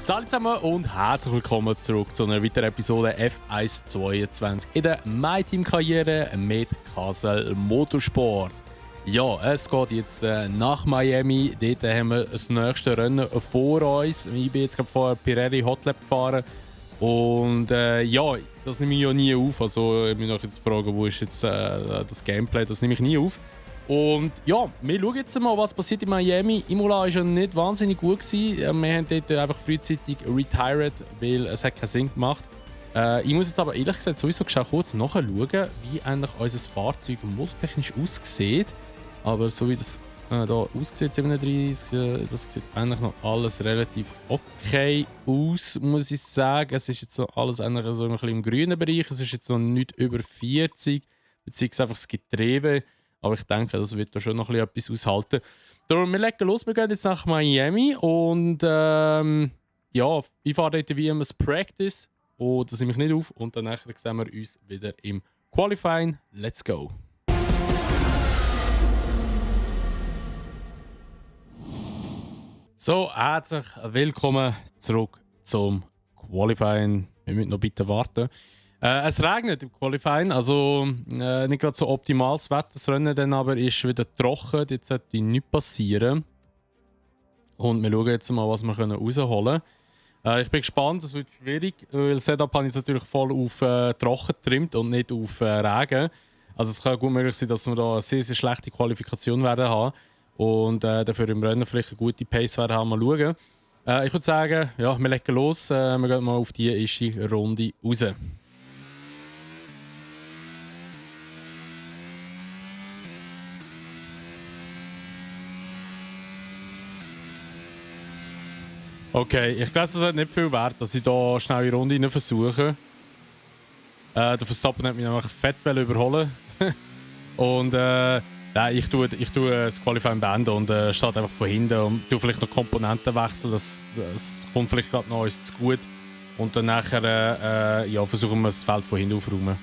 Hallo zusammen und herzlich willkommen zurück zu einer weiteren Episode F1 22 in der MyTeam-Karriere mit Castle Motorsport. Ja, es geht jetzt nach Miami. Dort haben wir das nächste Rennen vor uns. Ich bin jetzt gerade vor Pirelli Hotlap gefahren. Und ja, das nehme ich ja nie auf. Also, ich muss mich jetzt fragen, wo ist jetzt das Gameplay? Das nehme ich nie auf. Und ja, wir schauen jetzt mal, was passiert in Miami. Imola war ja nicht wahnsinnig gut gewesen. Wir haben dort einfach frühzeitig retired, weil es hat keinen Sinn gemacht. Ich muss jetzt aber ehrlich gesagt sowieso kurz nachschauen, wie eigentlich unser Fahrzeug motortechnisch aussieht. Aber so wie das hier aussieht, 37, das sieht eigentlich noch alles relativ okay aus, muss ich sagen. Es ist jetzt noch alles eigentlich so ein bisschen im grünen Bereich. Es ist jetzt noch nicht über 40, beziehungsweise einfach das Getriebe. Aber ich denke, das wird da schon noch ein bisschen etwas aushalten. Darum, wir legen los, wir gehen jetzt nach Miami und ja, ich fahre dort wie immer das Practice und das nehme ich nicht auf und danach sehen wir uns wieder im Qualifying. Let's go! So, herzlich willkommen zurück zum Qualifying. Wir müssen noch bitte warten. Es regnet im Qualifying, also nicht gerade so optimales Wetter. Das Rennen dann aber ist wieder trocken, jetzt sollte nichts passieren. Und wir schauen jetzt mal, was wir rausholen können. Ich bin gespannt, es wird schwierig, weil das Setup habe ich jetzt natürlich voll auf trocken getrimmt und nicht auf Regen. Also es kann gut möglich sein, dass wir da eine sehr, sehr schlechte Qualifikation werden haben und dafür im Rennen vielleicht eine gute Pace werden haben. Mal schauen. Ich würde sagen, ja, wir legen los, wir gehen mal auf die erste Runde raus. Okay, ich glaube, es ist nicht viel wert, dass ich hier schnell in die Runde rein versuche. Der Verstappen hat mich nämlich fett überholen. Und nein, ich tue das Qualifying beenden und starte einfach von hinten und tue vielleicht noch Komponenten wechseln. Das kommt vielleicht gerade noch uns zu gut. Und dann nachher ja, versuchen wir das Feld von hinten aufzuräumen.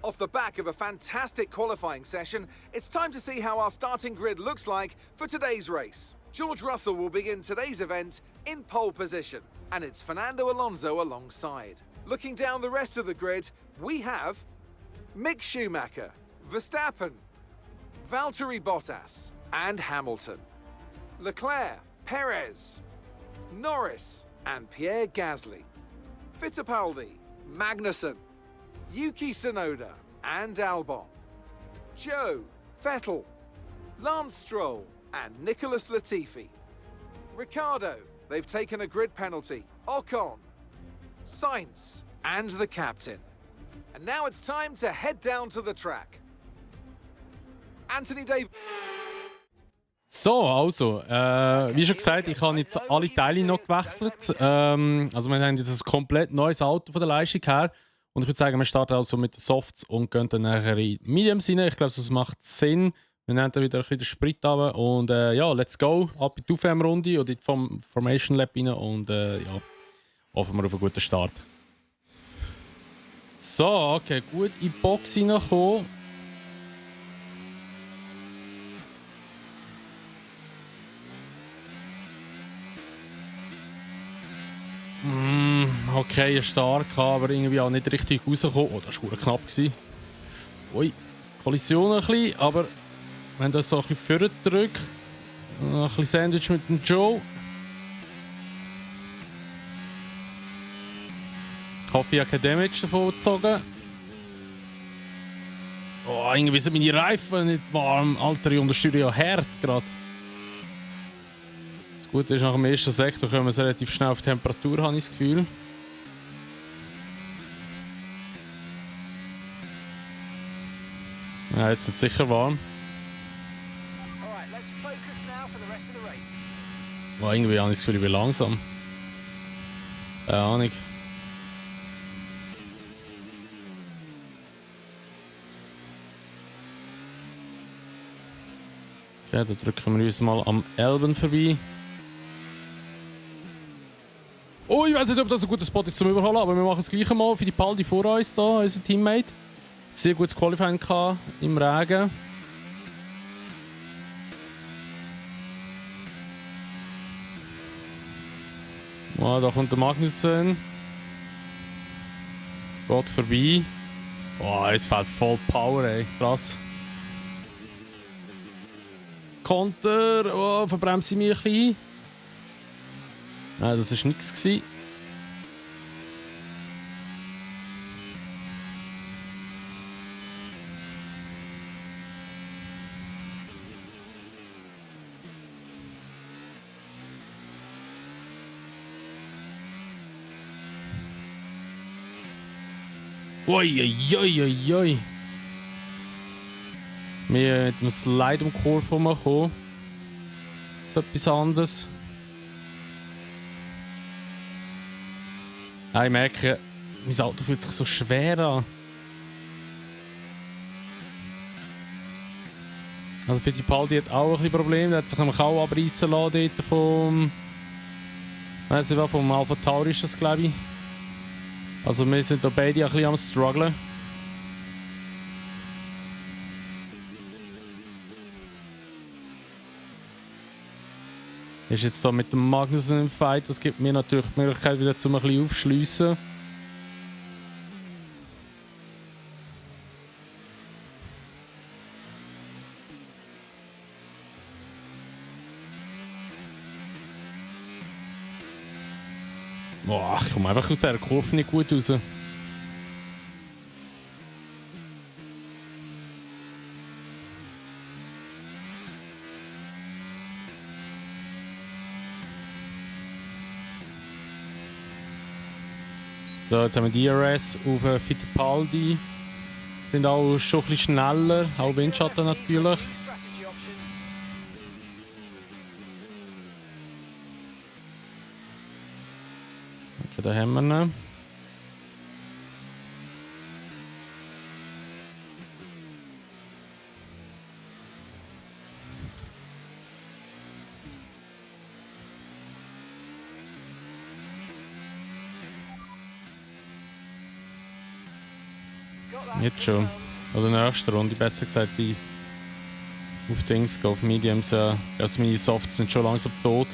Off the back of a fantastic qualifying session, it's time to see how our starting grid looks like for today's race. George Russell will begin today's event in pole position, and it's Fernando Alonso alongside. Looking down the rest of the grid, we have Mick Schumacher, Verstappen, Valtteri Bottas, and Hamilton. Leclerc, Perez, Norris, and Pierre Gasly. Fittipaldi, Magnussen, Yuki Tsunoda and Albon, Joe, Vettel, Lance Stroll and Nicholas Latifi, Ricciardo, they've taken a grid penalty, Ocon, Sainz and the captain. And now it's time to head down to the track. Anthony Davis. So, also, wie schon gesagt, ich habe jetzt alle Teile noch gewechselt. Also wir haben jetzt ein komplett neues Auto von der Leistung her. Und ich würde sagen, wir starten also mit den Softs und gehen dann nachher in Mediums rein. Ich glaube, das macht Sinn. Wir nehmen dann wieder ein bisschen den Sprit runter. Und ja, let's go. Ab in die UFM-Runde oder in die Formation Lab rein. Und ja, hoffen wir auf einen guten Start. So, okay, gut in die Box reingekommen. Okay, stark, aber irgendwie auch nicht richtig rausgekommen. Oh, das war knapp. Ui, Kollision ein bisschen, aber wenn das so ein bisschen vordrückt, ein bisschen Sandwich mit dem Joe. Ich hoffe, ich habe kein Damage davon gezogen. Oh, irgendwie sind meine Reifen nicht warm. Alter, ich unterstütze ja hart gerade. Das Gute ist, nach dem ersten Sektor kommen wir relativ schnell auf Temperatur, habe ich das Gefühl. Ja, jetzt ist es sicher warm. Oh, irgendwie habe ich das Gefühl, ich bin langsam. Keine Ahnung. Okay, dann drücken wir uns mal am Elben vorbei. Oh, ich weiß nicht, ob das ein guter Spot ist zum Überholen, aber wir machen es gleich mal. Fittipaldi vor uns hier, unser Teammate. Sehr gutes Qualifying im Regen. Oh, da kommt der Magnussen. Geht vorbei. Oh, es fällt voll Power, ey. Krass. Konter. Oh, verbremse ich mich ein bisschen. Nein, das war nichts. Ui. Wir mit dem Slide um die Kurve herumgekommen. Das ist etwas anderes. Ja, ich merke, mein Auto fühlt sich so schwer an. Also Fittipaldi hat auch ein bisschen Probleme. Er hat sich nämlich auch abreißen lassen dort vom... Weiss nicht was, vom Alpha Tauri ist das, glaube ich. Also wir sind da beide ein bisschen am strugglen. Ist jetzt so mit dem Magnussen im Fight, das gibt mir natürlich die Möglichkeit wieder zum ein bisschen aufschliessen. Boah, ich komme einfach aus dieser Kurve nicht gut raus. So, jetzt haben wir DRS auf Fittipaldi. Sind auch schon ein bisschen schneller, auch Windschatten natürlich. Okay, da haben wir ihn. Jetzt schon. Oder nächste Runde, besser gesagt, die auf Dings gehen, auf Mediums. Also meine Softs sind schon langsam tot.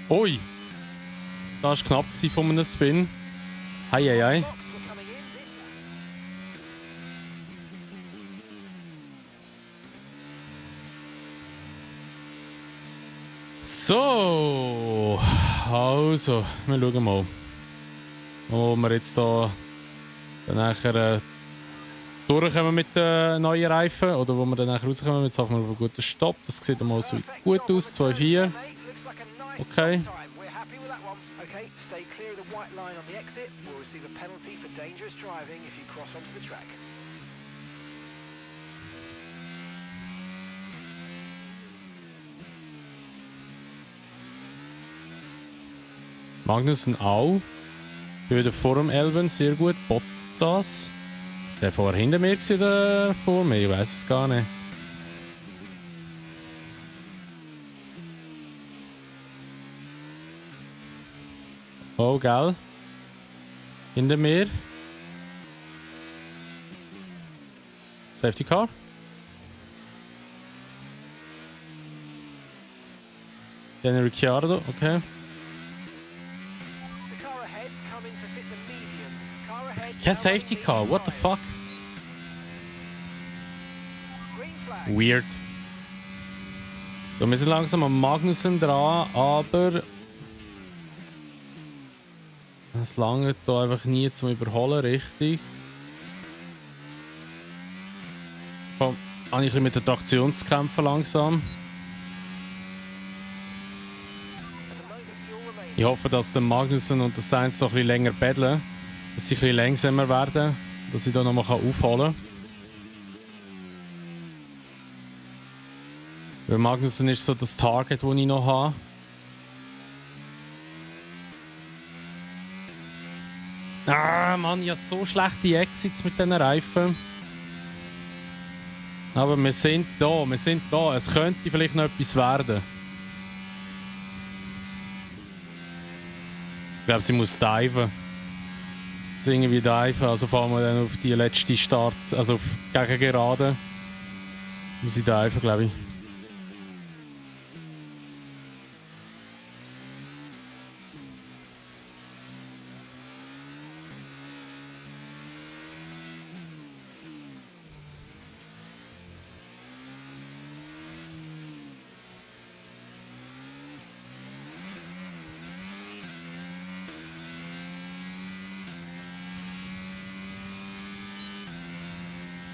Ui! Das war knapp von einem Spin. Hei. So, also, wir schauen mal, wo wir jetzt da dann nachher durchkommen mit den neuen Reifen oder wo wir dann nachher rauskommen. Jetzt haben wir auf einen guten Stopp. Das sieht mal so gut aus, 2,4. Okay. Magnussen auch. Wieder vor dem Elben, sehr gut. Bottas. Der vorher hinter mir oder vor mir? Ich weiß es gar nicht. Oh, gell? Hinter mir. Safety Car. Dann Ricciardo, okay. Kein Safety Car, what the fuck? Weird. So, wir sind langsam am Magnussen dran, aber es langt da einfach nie zum Überholen, richtig. Komm, habe ich ein bisschen mit der Traktion zu kämpfen langsam. Ich hoffe, dass der Magnussen und der Sainz noch ein bisschen länger paddeln. Dass sie ein bisschen langsamer werden, dass ich da nochmal aufholen kann. Weil Magnussen ist so das Target, das ich noch habe. Ah, Mann, ich habe so schlechte Exits mit diesen Reifen. Aber wir sind da. Es könnte vielleicht noch etwas werden. Ich glaube, sie muss diven. Also irgendwie dive, also fahren wir dann auf die letzte Start, also auf Gegengerade. Muss ich diven, glaube ich.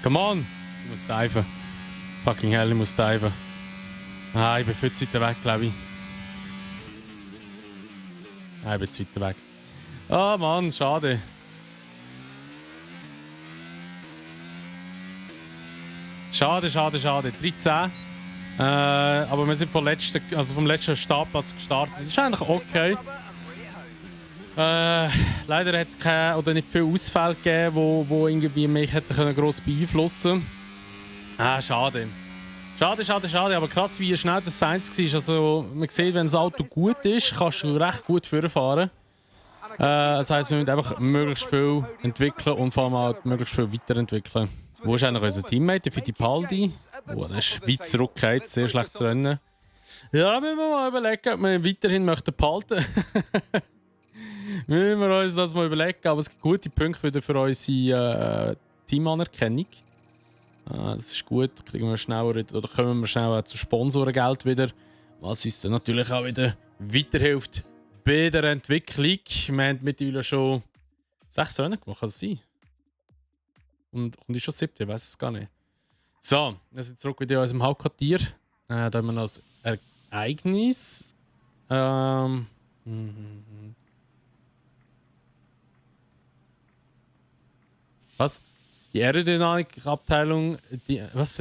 Come on! Ich muss diven. Fucking hell, ich muss diven. Ah, ich bin viel zu weit weg, glaube ich. Ah, ich bin zu weit weg. Oh Mann, schade. Schade. 13. Aber wir sind vom letzten Startplatz gestartet. Das ist eigentlich okay. Leider hat es nicht viele Ausfälle gegeben, wo irgendwie mich hätten gross beeinflussen können. Schade. Schade, aber krass, wie schnell das Science war. Also, man sieht, wenn das Auto gut ist, kannst du recht gut vorfahren. Das heisst, wir müssen einfach möglichst viel entwickeln und vor allem auch möglichst viel weiterentwickeln. Wo ist eigentlich unser Teammate, der Fittipaldi? Oh, der ist weit zurückgekehrt, sehr schlecht zu rennen. Ja, müssen wir mal überlegen, ob wir ihn weiterhin behalten möchten. Müssen wir uns das mal überlegen, aber es gibt gute Punkte wieder für unsere Teamanerkennung. Das ist gut, kriegen wir schneller oder kommen wir schneller zu Sponsorengeld wieder, was uns dann natürlich auch wieder weiterhilft bei der Entwicklung. Wir haben mittlerweile schon 6 Rennen gemacht, kann das sein? Und ist schon 7, ich weiß es gar nicht. So, wir sind zurück wieder in unserem Hauptquartier. Da haben wir noch das Ereignis. Was? Die Aerodynamikabteilung. Was?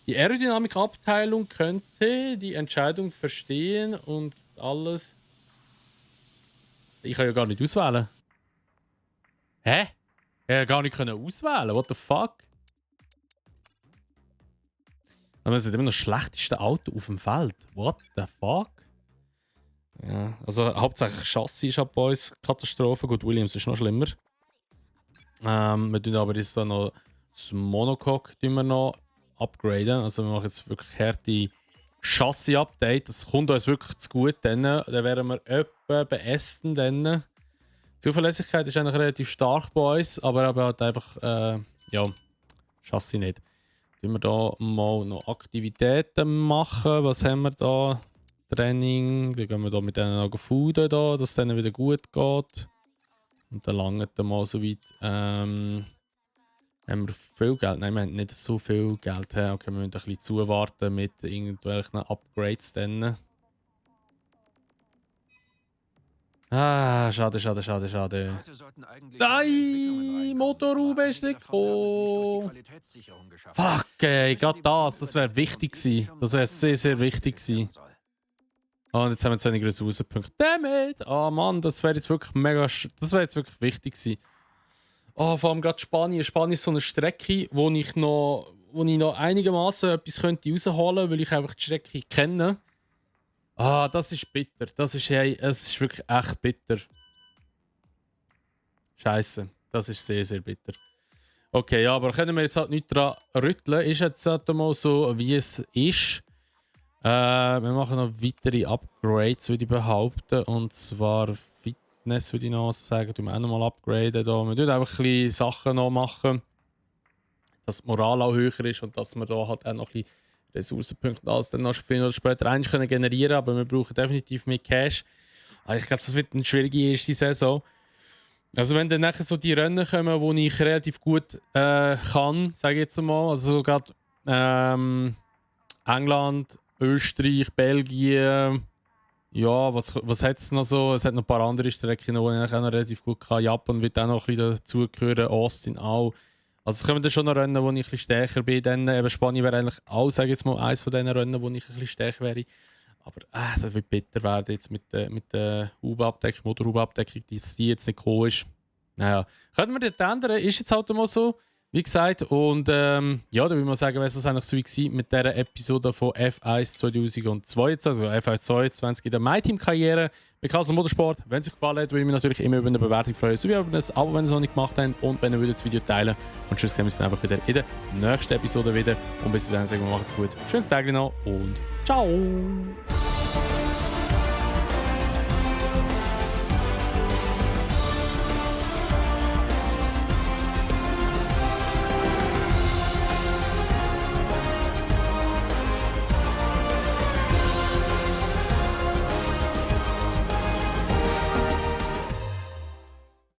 Die Aerodynamikabteilung könnte die Entscheidung verstehen und alles. Ich kann ja gar nicht auswählen. Hä? Ich kann ja gar nicht auswählen. What the fuck? Aber wir sind immer noch das schlechteste Auto auf dem Feld. What the fuck? Ja, also hauptsächlich Chassis ist bei uns Katastrophe. Gut, Williams ist noch schlimmer. Wir tun aber jetzt noch das Monocoque noch upgraden. Also wir machen jetzt wirklich harte Chassis-Update. Das kommt uns wirklich zu gut. Dann werden wir etwa beesten. Die Zuverlässigkeit ist eigentlich relativ stark bei uns, aber halt einfach Chassis nicht. Tun wir da mal noch Aktivitäten machen. Was haben wir da? Training. Dann gehen wir da mit denen noch fooden, dass es denen wieder gut geht. Und dann langt dann mal so weit. Haben wir viel Geld? Nein, wir haben nicht so viel Geld. Okay, wir müssen ein bisschen zuwarten mit irgendwelchen Upgrades dann. Schade. Nein, Motorhaube ist nicht gekommen. Fuck, ey, gerade das wäre wichtig gewesen. Das wäre sehr, sehr wichtig gewesen. Und jetzt haben wir zu wenig Ressourcenpunkte. Damit! Oh Mann, das wäre jetzt wirklich wichtig gewesen. Oh, vor allem gerade Spanien. Spanien ist so eine Strecke, wo ich noch einigermaßen etwas könnte rausholen könnte, weil ich einfach die Strecke kenne. Das ist bitter. Es ist wirklich echt bitter. Scheiße. Das ist sehr, sehr bitter. Okay, ja, aber können wir jetzt halt nicht dran rütteln. Ist jetzt halt mal so, wie es ist. Wir machen noch weitere Upgrades, würde ich behaupten. Und zwar Fitness, würde ich noch sagen. Tun wir auch noch mal upgraden. Da. Wir tun einfach ein bisschen Sachen noch machen, dass die Moral auch höher ist und dass wir da halt auch noch ein bisschen Ressourcenpunkte als dann noch früher oder später eigentlich generieren können. Aber wir brauchen definitiv mehr Cash. Ich glaube, das wird eine schwierige erste Saison. Also wenn dann nachher so die Rennen kommen, wo ich relativ gut kann, sage ich jetzt mal. Also gerade England, Österreich, Belgien, ja, was hat es noch so? Es hat noch ein paar andere Strecken, die ich auch noch relativ gut kann. Japan wird auch noch ein bisschen dazugehören, Austin auch. Also es kommen dann schon noch Rennen, wo ich ein bisschen stärker bin. Dann eben Spanien wäre eigentlich auch, sage ich jetzt mal, eines von diesen Rennen, wo ich ein bisschen stärker wäre. Aber das wird bitter werden jetzt mit der Motorhaube-Abdeckung, dass die jetzt nicht gekommen ist. Naja, können wir das ändern? Ist jetzt halt mal so. Wie gesagt, und ja, da würde man sagen, wäre es eigentlich so wie mit dieser Episode von F1 2022, also F1 22 in der MyTeam-Karriere bei Castle Motorsport. Wenn es euch gefallen hat, würde ich mich natürlich immer über eine Bewertung freuen, sowie über ein Abo, wenn ihr es noch nicht gemacht habt, und wenn ihr das Video teilen würdet. Und tschüss, sehen wir uns dann einfach wieder in der nächsten Episode wieder. Und bis dahin sagen wir, macht's gut. Schönes Tag noch und ciao!